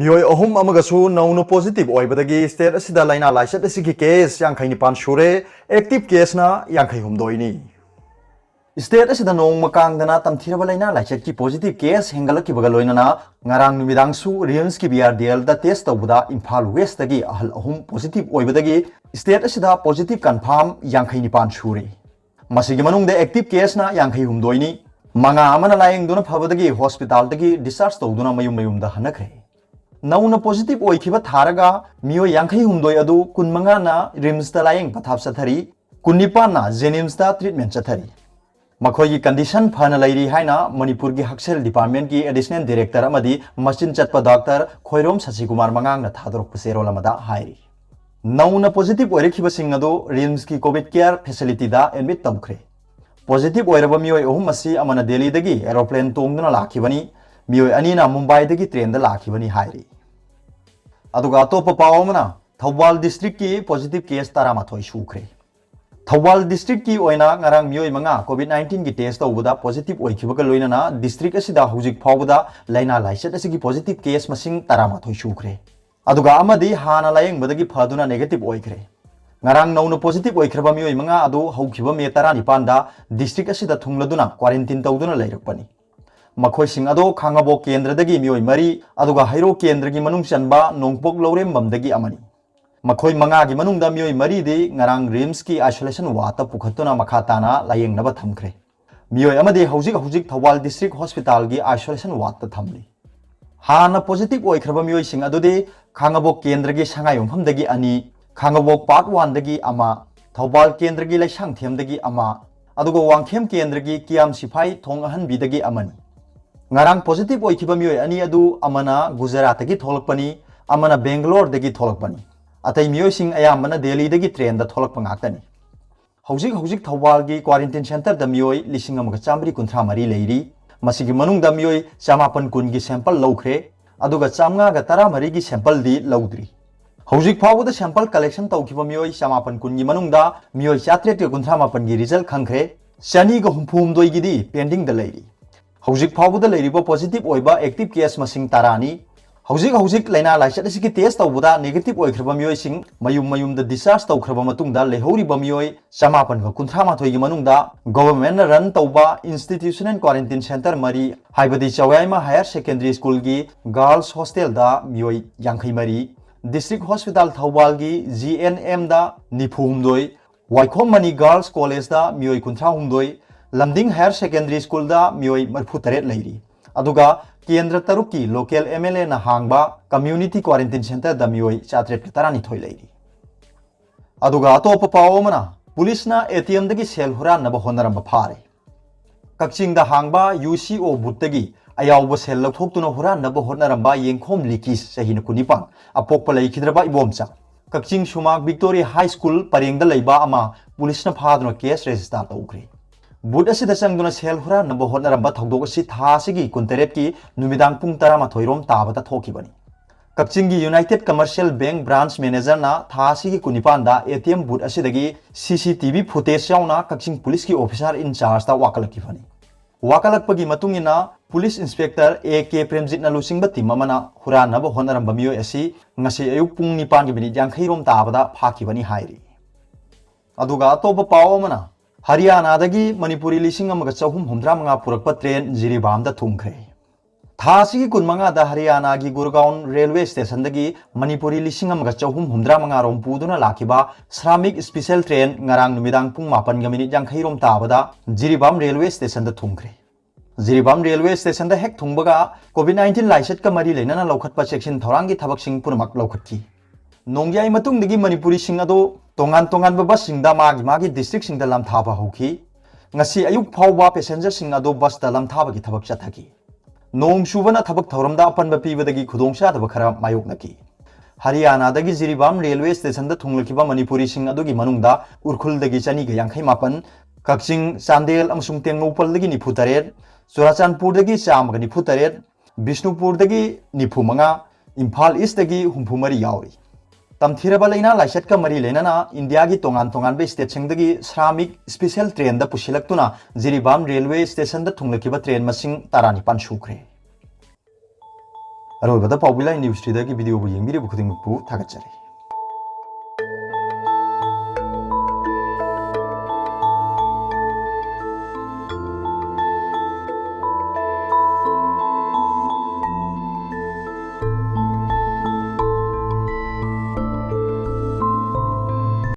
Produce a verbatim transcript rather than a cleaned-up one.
ꯃꯤꯑꯣꯏ ꯑꯍꯨꯝ ꯑꯃꯒꯁꯨ ꯅꯧꯅ positive ꯑꯣꯏꯕꯗꯒꯤ state ꯑꯁꯤꯗ ꯂꯥꯏꯅꯥ ꯂꯥꯏꯆꯠ ꯑꯁꯤꯒꯤ case ꯌꯥꯡꯈꯩ ꯅꯤꯄꯥꯟ ꯁꯨꯔꯦ꯫ Active caseꯅ ꯌꯥꯡꯈꯩ ꯍꯨꯝꯗꯣꯏꯅꯤ꯫ State ꯑꯁꯤꯗ ꯅꯣꯡꯃ ꯀꯥꯡꯗꯅ ꯇꯝꯊꯤꯔꯕ ꯂꯥꯏꯅꯥ ꯂꯥꯏꯆꯠꯀꯤ positive case ꯍꯦꯟꯒꯠꯂꯛꯈꯤꯕꯒ ꯂꯣꯏꯅꯅ ꯉꯔꯥꯡ ꯅꯨꯃꯤꯗꯥꯡꯁꯨ RIMSꯀꯤ BRDLꯗ test ꯇꯧꯕꯗ ꯏꯝꯐꯥꯜ Westꯇꯒꯤ ꯑꯍꯜ ꯑꯍꯨꯝ positive ꯑꯣꯏꯕꯗꯒꯤ state ꯑꯁꯤꯗ positive confirm ꯌꯥꯡꯈꯩ ꯅꯤꯄꯥꯟ ꯁꯨꯔꯦ꯫ ꯃꯁꯤꯒꯤ ꯃꯅꯨꯡꯗ active caseꯅ ꯌꯥꯡꯈꯩ ꯍꯨꯝꯗꯣꯏꯅꯤ꯫ ꯃꯉꯥ ꯑꯃꯅ ꯂꯥꯌꯦꯡꯗꯨꯅ ꯐꯕꯗꯒꯤ hospitalꯗꯒꯤ discharge ꯇꯧꯗꯨꯅ ꯃꯌꯨꯝ ꯃꯌꯨꯝꯗ ꯍꯟꯅꯈ꯭ꯔꯦ꯫ ꯅꯧꯅ positive ꯑꯣꯏꯈꯤꯕ ꯊꯥꯔꯒ ꯃꯤꯑꯣꯏ ꯌꯥꯡꯈꯩ ꯍꯨꯝꯗꯣꯏ ꯑꯗꯨ ꯀꯨꯟꯃꯉꯥꯅ RIMSꯇ ꯂꯥꯌꯦꯡ ꯄꯊꯥꯞ ꯆꯠꯊꯔꯤ, ꯀꯨꯟꯅꯤꯄꯥꯟꯅ JNIMSꯇ treatment ꯆꯠꯊꯔꯤ꯫ ꯃꯈꯣꯏꯒꯤ condition ꯐꯅ ꯂꯩꯔꯤ ꯍꯥꯏꯅ ꯃꯅꯤꯄꯨꯔꯒꯤ ꯍꯛꯁꯦꯜ departmentꯀꯤ additional director ꯑꯃꯗꯤ ꯃꯆꯤꯟ ꯆꯠꯄ doctor ꯈꯣꯏꯔꯣꯝ ꯁꯁꯤꯀꯨꯃꯥꯔ ꯃꯉꯥꯡꯅ ꯊꯥꯗꯣꯔꯛꯄ ꯆꯦꯔꯣꯜ ꯑꯃꯗ ꯍꯥꯏꯔꯤ꯫ ꯅꯧꯅ positive ꯑꯣꯏꯔꯛꯈꯤꯕꯁꯤꯡ ꯑꯗꯨ RIMSꯀꯤ COVID care facilityꯗ admit ꯇꯧꯈ꯭ꯔꯦ꯫ Positive ꯑꯣꯏꯔꯕ ꯃꯤꯑꯣꯏ ꯑꯍꯨꯝ ꯑꯁꯤ ꯑꯃꯅ ꯗꯦꯜꯂꯤꯗꯒꯤ aeroplane ꯇꯣꯡꯗꯨꯅ ꯂꯥꯛꯈꯤꯕꯅꯤ, ꯃꯤꯑꯣꯏ ꯑꯅꯤꯅ ꯃꯨꯝꯕꯥꯏꯗꯒꯤ trainꯗ ꯂꯥꯛꯈꯤꯕꯅꯤ ꯍꯥꯏꯔꯤ꯫ ꯑꯗꯨꯒ ꯑꯇꯣꯞꯄ ꯄꯥꯎ ꯑꯃꯅ, ꯊꯧꯕꯥꯜ districtꯀꯤ positive case ꯇꯔꯥꯃꯥꯊꯣꯏ ꯁꯨꯈ꯭ꯔꯦ꯫ ꯊꯧꯕꯥꯜ districtꯀꯤ ꯑꯣꯏꯅ ꯉꯔꯥꯡ ꯃꯤꯑꯣꯏ ꯃꯉꯥ COVID nineteenꯒꯤ test ꯇꯧꯕꯗ positive ꯑꯣꯏꯈꯤꯕꯒ ꯂꯣꯏꯅꯅ district ꯑꯁꯤꯗ ꯍꯧꯖꯤꯛ ꯐꯥꯎꯕꯗ ꯂꯥꯏꯅꯥ ꯂꯥꯏꯆꯠ ꯑꯁꯤꯒꯤ positive case ꯃꯁꯤꯡ ꯇꯔꯥꯃꯥꯊꯣꯏ ꯁꯨꯈ꯭ꯔꯦ꯫ ꯑꯗꯨꯒ ꯑꯃꯗꯤ ꯍꯥꯟꯅ ꯂꯥꯌꯦꯡꯕꯗꯒꯤ ꯐꯗꯨꯅ negative ꯑꯣꯏꯈ꯭ꯔꯦ꯫ ꯉꯔꯥꯡ ꯅꯧꯅ positive ꯑꯣꯏꯈ꯭ꯔꯕ ꯃꯤꯑꯣꯏ ꯃꯉꯥ ꯑꯗꯨ ꯍꯧꯈꯤꯕ May ꯇꯔꯥꯅꯤꯄꯥꯟꯗ district ꯑꯁꯤꯗ ꯊꯨꯡꯂꯗꯨꯅ quarantine ꯇꯧꯗꯨꯅ ꯂꯩꯔꯛꯄꯅꯤ꯫ ꯃꯈꯣꯏꯁꯤꯡ ꯑꯗꯣ ꯈꯥꯉꯕꯣꯛ ꯀꯦꯟꯗ꯭ꯔꯗꯒꯤ ꯃꯤꯑꯣꯏ ꯃꯔꯤ, ꯑꯗꯨꯒ ꯍꯩꯔꯣꯛ ꯀꯦꯟꯗ꯭ꯔꯒꯤ ꯃꯅꯨꯡ ꯆꯟꯕ ꯅꯣꯡꯄꯣꯛ ꯂꯧꯔꯦꯝꯕꯝꯗꯒꯤ ꯑꯃꯅꯤ꯫ ꯃꯈꯣꯏ ꯃꯉꯥꯒꯤ ꯃꯅꯨꯡꯗ ꯃꯤꯑꯣꯏ ꯃꯔꯤꯗꯤ ꯉꯔꯥꯡ RIMSꯀꯤ isolation wardꯇ ꯄꯨꯈꯠꯇꯨꯅ ꯃꯈꯥ ꯇꯥꯅ ꯂꯥꯌꯦꯡꯅꯕ ꯊꯝꯈ꯭ꯔꯦ꯫ ꯃꯤꯑꯣꯏ ꯑꯃꯗꯤ ꯍꯧꯖꯤꯛ ꯍꯧꯖꯤꯛ ꯊꯧꯕꯥꯜ district hospitalꯒꯤ isolation wardꯇ ꯊꯝꯂꯤ꯫ ꯍꯥꯟꯅ positive ꯑꯣꯏꯈ꯭ꯔꯕ ꯃꯤꯑꯣꯏꯁꯤꯡ ꯑꯗꯨꯗꯤ ꯈꯥꯉꯕꯣꯛ ꯀꯦꯟꯗ꯭ꯔꯒꯤ ꯁꯉꯥꯏꯌꯨꯝꯐꯝꯗꯒꯤ ꯑꯅꯤ, ꯈꯥꯉꯕꯣꯛ part oneꯗꯒꯤ ꯑꯃ, ꯊꯧꯕꯥꯜ ꯀꯦꯟꯗ꯭ꯔꯒꯤ ꯂꯩꯁꯥꯡꯊꯦꯝꯗꯒꯤ ꯑꯃ, ꯑꯗꯨꯒ ꯋꯥꯡꯈꯦꯝ ꯀꯦꯟꯗ꯭ꯔꯒꯤ ꯀꯤꯌꯥꯝ ꯁꯤꯐꯥꯏ ꯊꯣꯡ ꯑꯍꯟꯕꯤꯗꯒꯤ ꯑꯃꯅꯤ꯫ ꯉꯔꯥꯡ positive ꯑꯣꯏꯈꯤꯕ ꯃꯤꯑꯣꯏ ꯑꯅꯤ ꯑꯗꯨ ꯑꯃꯅ ꯒꯨꯖꯔꯥꯠꯇꯒꯤ ꯊꯣꯛꯂꯛꯄꯅꯤ, ꯑꯃꯅ ꯕꯦꯡꯒꯂꯣꯔꯗꯒꯤ ꯊꯣꯛꯂꯛꯄꯅꯤ꯫ ꯑꯇꯩ ꯃꯤꯑꯣꯏꯁꯤꯡ ꯑꯌꯥꯝꯕꯅ ꯗꯦꯜꯂꯤꯗꯒꯤ trainꯗ ꯊꯣꯛꯂꯛꯄ ꯉꯥꯛꯇꯅꯤ꯫ ꯍꯧꯖꯤꯛ ꯍꯧꯖꯤꯛ ꯊꯧꯕꯥꯜꯒꯤ quarantine centreꯗ ꯃꯤꯑꯣꯏ ꯂꯤꯁꯤꯡ ꯑꯃꯒ ꯆꯥꯃꯔꯤ ꯀꯨꯟꯊ꯭ꯔꯥ ꯃꯔꯤ ꯂꯩꯔꯤ꯫ ꯃꯁꯤꯒꯤ ꯃꯅꯨꯡꯗ ꯃꯤꯑꯣꯏ ꯆꯃꯥꯄꯟ ꯀꯨꯟꯒꯤ sample ꯂꯧꯈ꯭ꯔꯦ, ꯑꯗꯨꯒ ꯆꯥꯝꯃꯉꯥꯒ ꯇꯔꯥꯃꯔꯤꯒꯤ sampleꯗꯤ ꯂꯧꯗ꯭ꯔꯤ꯫ ꯍꯧꯖꯤꯛ ꯐꯥꯎꯕꯗ sample collection ꯇꯧꯈꯤꯕ ꯃꯤꯑꯣꯏ ꯆꯃꯥꯄꯟ ꯀꯨꯟꯒꯤ ꯃꯅꯨꯡꯗ ꯃꯤꯑꯣꯏ ꯆꯥꯇ꯭ꯔꯦꯠꯀ ꯀꯨꯟꯊ꯭ꯔꯥ ꯃꯥꯄꯟꯒꯤ result ꯈꯪꯈ꯭ꯔꯦ, ꯆꯅꯤꯒ ꯍꯨꯝꯐꯨ ꯍꯨꯝꯗꯣꯏꯒꯤꯗꯤ pendingꯗ ꯂꯩꯔꯤ꯫ ꯍꯧꯖꯤꯛ ꯐꯥꯎꯕꯗ ꯂꯩꯔꯤꯕ positive ꯑꯣꯏꯕ active case ꯃꯁꯤꯡ ꯇꯔꯥꯅꯤ꯫ ꯍꯧꯖꯤꯛ ꯍꯧꯖꯤꯛ ꯂꯥꯏꯅꯥ ꯂꯥꯏꯆꯠ ꯑꯁꯤꯒꯤ test ꯇꯧꯕꯗ negative ꯑꯣꯏꯈ꯭ꯔꯕ ꯃꯤꯑꯣꯏꯁꯤꯡ ꯃꯌꯨꯝ ꯃꯌꯨꯝꯗ discharge ꯇꯧꯈ꯭ꯔꯕ ꯃꯇꯨꯡꯗ ꯂꯩꯍꯧꯔꯤꯕ ꯃꯤꯑꯣꯏ ꯆꯃꯥꯄꯟꯒ ꯀꯨꯟꯊ꯭ꯔꯥ ꯃꯥꯊꯣꯏꯒꯤ ꯃꯅꯨꯡꯗ government ꯅ run ꯇꯧꯕ institutional quarantine centre ꯃꯔꯤ, ꯍꯥꯏꯕꯗꯤ ꯆꯧꯌꯥꯏꯃ Higher Secondary School ꯒꯤ girls hostel ꯗ ꯃꯤꯑꯣꯏ ꯌꯥꯡꯈꯩ ꯃꯔꯤ, District Hospital ꯊꯧꯕꯥꯜꯒꯤ G N M ꯗ ꯅꯤꯐꯨ ꯍꯨꯝꯗꯣꯏ, ꯋꯥꯏꯈꯣꯝ ꯃꯅꯤ Girls College ꯗ ꯃꯤꯑꯣꯏ ꯀꯨꯟꯊ꯭ꯔꯥ ꯍꯨꯝꯗꯣꯏ, ꯂꯝꯗꯤꯡ Higher Secondary School ꯗ ꯃꯤꯑꯣꯏ ꯃꯔꯤꯐꯨ ꯇꯔꯦꯠ ꯂꯩꯔꯤ꯫ ꯑꯗꯨꯒ ꯀꯦꯟꯗ꯭ꯔ ꯇꯔꯨꯛꯀꯤ local M L A ꯅ ꯍꯥꯡꯕ community quarantine centre ꯗ ꯃꯤꯑꯣꯏ ꯆꯥꯇ꯭ꯔꯦꯠꯀ ꯇꯔꯥꯅꯤꯊꯣꯏ ꯂꯩꯔꯤ꯫ ꯑꯗꯨꯒ ꯑꯇꯣꯞꯄ ꯄꯥꯎ ꯑꯃꯅ, ꯄꯨꯂꯤꯁꯅ A T M ꯗꯒꯤ ꯁꯦꯜ ꯍꯨꯔꯥꯟꯅꯕ ꯍꯣꯠꯅꯔꯝꯕ ꯐꯥꯔꯦ꯫ ꯀꯛꯆꯤꯡꯗ ꯍꯥꯡꯕ U C O booth ꯇꯒꯤ ꯑꯌꯥꯎꯕ ꯁꯦꯜ ꯂꯧꯊꯣꯛꯇꯨꯅ ꯍꯨꯔꯥꯟꯅꯕ ꯍꯣꯠꯅꯔꯝꯕ ꯌꯦꯡꯈꯣꯝ ꯂꯤꯀꯤꯁ, ꯆꯍꯤ ꯀꯨꯟꯅꯤꯄꯥꯟ, ꯑꯄꯣꯛꯄ ꯂꯩꯈꯤꯗ꯭ꯔꯕ ꯏꯕꯣꯝꯆꯥ, ꯀꯛꯆꯤꯡ ꯁꯨꯃꯥꯛ Victory High School ꯄꯔꯦꯡꯗ ꯂꯩꯕ ꯑꯃ ꯄꯨꯂꯤꯁꯅ ꯐꯥꯗꯨꯅ case register ꯇꯧꯈ꯭ꯔꯦ꯫ Booth ꯑꯁꯤꯗ ꯆꯪꯗꯨꯅ ꯁꯦꯜ ꯍꯨꯔꯥꯟꯅꯕ ꯍꯣꯠꯅꯔꯝꯕ ꯊꯧꯗꯣꯛ ꯑꯁꯤ ꯊꯥ ꯑꯁꯤꯒꯤ ꯀꯨꯟꯇꯔꯦꯠꯀꯤ ꯅꯨꯃꯤꯗꯥꯡ ꯄꯨꯡ ꯇꯔꯥꯃꯥꯊꯣꯏ ꯔꯣꯝ ꯇꯥꯕꯗ ꯊꯣꯛꯈꯤꯕꯅꯤ꯫ ꯀꯛꯆꯤꯡꯒꯤ United Commercial Bank branch manager ꯅ ꯊꯥ ꯑꯁꯤꯒꯤ ꯀꯨꯟꯅꯤꯄꯥꯟꯗ A T M booth ꯑꯁꯤꯗꯒꯤ C C T V footage ꯌꯥꯎꯅ ꯀꯛꯆꯤꯡ ꯄꯨꯂꯤꯁꯀꯤ officer in charge ꯇ ꯋꯥꯀꯠꯂꯛꯈꯤꯕꯅꯤ꯫ ꯋꯥꯀꯠꯂꯛꯄꯒꯤ ꯃꯇꯨꯡ ꯏꯟꯅ police inspector A K ꯄ꯭ꯔꯦꯝꯖꯤꯠꯅ ꯂꯨꯆꯤꯡꯕ team ꯑꯃꯅ ꯍꯨꯔꯥꯟꯅꯕ ꯍꯣꯠꯅꯔꯝꯕ ꯃꯤꯑꯣꯏ ꯑꯁꯤ ꯉꯁꯤ ꯑꯌꯨꯛ ꯄꯨꯡ ꯅꯤꯄꯥꯟꯒꯤ minute ꯌꯥꯡꯈꯩ ꯔꯣꯝ ꯇꯥꯕꯗ ꯐꯥꯈꯤꯕꯅꯤ ꯍꯥꯏꯔꯤ꯫ ꯑꯗꯨꯒ ꯑꯇꯣꯞꯄ ꯄꯥꯎ ꯑꯃꯅ, ꯍꯔꯤꯌꯥꯅꯥꯗꯒꯤ ꯃꯅꯤꯄꯨꯔꯤ ꯂꯤꯁꯤꯡ ꯑꯃꯒ ꯆꯍꯨꯝ ꯍꯨꯝꯗ꯭ꯔꯥ ꯃꯉꯥ ꯄꯨꯔꯛꯄ train ꯖꯤꯔꯤꯕꯥꯝꯗ ꯊꯨꯡꯈ꯭ꯔꯦ꯫ ꯊꯥ ꯑꯁꯤꯒꯤ ꯀꯨꯟꯃꯉꯥꯗ ꯍꯔꯤꯌꯥꯅꯥꯒꯤ ꯒꯨꯔꯒꯥꯎꯟ railway station ꯗꯒꯤ ꯃꯅꯤꯄꯨꯔꯤ ꯂꯤꯁꯤꯡ ꯑꯃꯒ ꯆꯍꯨꯝ ꯍꯨꯝꯗ꯭ꯔꯥ ꯃꯉꯥ ꯔꯣꯝ ꯄꯨꯗꯨꯅ ꯂꯥꯛꯈꯤꯕ ꯁ꯭ꯔꯥꯃꯤꯛ special train ꯉꯔꯥꯡ ꯅꯨꯃꯤꯗꯥꯡ ꯄꯨꯡ ꯃꯥꯄꯟꯒ minute ꯌꯥꯡꯈꯩ ꯔꯣꯝ ꯇꯥꯕꯗ ꯖꯤꯔꯤꯕꯥꯝ railway station ꯗ ꯊꯨꯡꯈ꯭ꯔꯦ꯫ ꯖꯤꯔꯤꯕꯥꯝ railway station ꯗ ꯍꯦꯛ ꯊꯨꯡꯕꯒ COVID nineteen ꯂꯥꯏꯆꯠꯀ ꯃꯔꯤ ꯂꯩꯅꯅ ꯂꯧꯈꯠꯄ ꯆꯦꯛꯁꯤꯟ ꯊꯧꯔꯥꯡꯒꯤ ꯊꯕꯛꯁꯤꯡ ꯄꯨꯝꯅꯃꯛ ꯂꯧꯈꯠꯈꯤ꯫ ꯅꯣꯡꯌꯥꯏ ꯃꯇꯨꯡꯗꯒꯤ ꯃꯅꯤꯄꯨꯔꯤꯁꯤꯡ ꯑꯗꯨ ꯇꯣꯉꯥꯟ ꯇꯣꯉꯥꯟꯕ bus ꯁꯤꯡꯗ ꯃꯥꯒꯤ ꯃꯥꯒꯤ district ꯁꯤꯡꯗ ꯂꯝꯊꯥꯕ ꯍꯧꯈꯤ꯫ ꯉꯁꯤ ꯑꯌꯨꯛ ꯐꯥꯎꯕ passenger ꯁꯤꯡ ꯑꯗꯨ bus ꯇ ꯂꯝꯊꯥꯕꯒꯤ ꯊꯕꯛ ꯆꯠꯊꯈꯤ꯫ ꯅꯣꯡ ꯆꯨꯕꯅ ꯊꯕꯛ ꯊꯧꯔꯝꯗ ꯑꯄꯟꯕ ꯄꯤꯕꯗꯒꯤ ꯈꯨꯗꯣꯡꯆꯥꯗꯕ ꯈꯔ ꯃꯥꯌꯣꯛꯅꯈꯤ꯫ ꯍꯔꯤꯌꯥꯅꯥꯗꯒꯤ ꯖꯤꯔꯤꯕꯥꯝ railway station ꯗ ꯊꯨꯡꯂꯛꯈꯤꯕ ꯃꯅꯤꯄꯨꯔꯤꯁꯤꯡ ꯑꯗꯨꯒꯤ ꯃꯅꯨꯡꯗ ꯎꯔꯈꯨꯜꯗꯒꯤ ꯆꯅꯤꯒ ꯌꯥꯡꯈꯩ ꯃꯥꯄꯟ, ꯀꯛꯆꯤꯡ, ꯆꯥꯟꯗꯦꯜ ꯑꯃꯁꯨꯡ ꯇꯦꯡꯅꯧꯄꯜꯗꯒꯤ ꯅꯤꯐꯨ ꯇꯔꯦꯠ, ꯆꯨꯔꯥꯆꯥꯟꯄꯨꯔꯗꯒꯤ ꯆꯥꯝꯃꯒ ꯅꯤꯐꯨ ꯇꯔꯦꯠ, ꯕꯤꯁꯅꯨꯄꯨꯔꯗꯒꯤ ꯅꯤꯐꯨ ꯃꯉꯥ, ꯏꯝꯐꯥꯜ East ꯇꯒꯤ ꯍꯨꯝꯐꯨ ꯃꯔꯤ ꯌꯥꯎꯔꯤ꯫ ꯇꯝꯊꯤꯔꯕ ꯂꯥꯏꯅꯥ ꯂꯥꯏꯆꯠꯀ ꯃꯔꯤ ꯂꯩꯅꯅ ꯏꯟꯗꯤꯌꯥꯒꯤ ꯇꯣꯉꯥꯟ ꯇꯣꯉꯥꯟꯕ state ꯁꯤꯡꯗꯒꯤ ꯁ꯭ꯔꯥꯃꯤꯛ special train ꯗ ꯄꯨꯁꯤꯜꯂꯛꯇꯨꯅ ꯖꯤꯔꯤꯕꯥꯝ railway station ꯗ ꯊꯨꯡꯂꯛꯈꯤꯕ train ꯃꯁꯤꯡ ꯇꯔꯥꯅꯤꯄꯥꯟ ꯁꯨꯈ꯭ꯔꯦ꯫ ꯑꯔꯣꯏꯕꯗ ꯄꯥꯎꯕꯤ ꯂꯥꯏ ꯅ꯭ꯌꯨꯁ ꯊ꯭ꯔꯤꯗꯒꯤ ꯚꯤꯗꯤꯑꯣꯕꯨ ꯌꯦꯡꯕꯤꯔꯤꯕ ꯈꯨꯗꯤꯡꯃꯛꯄꯨ ꯊꯥꯒꯠꯆꯔꯤ꯫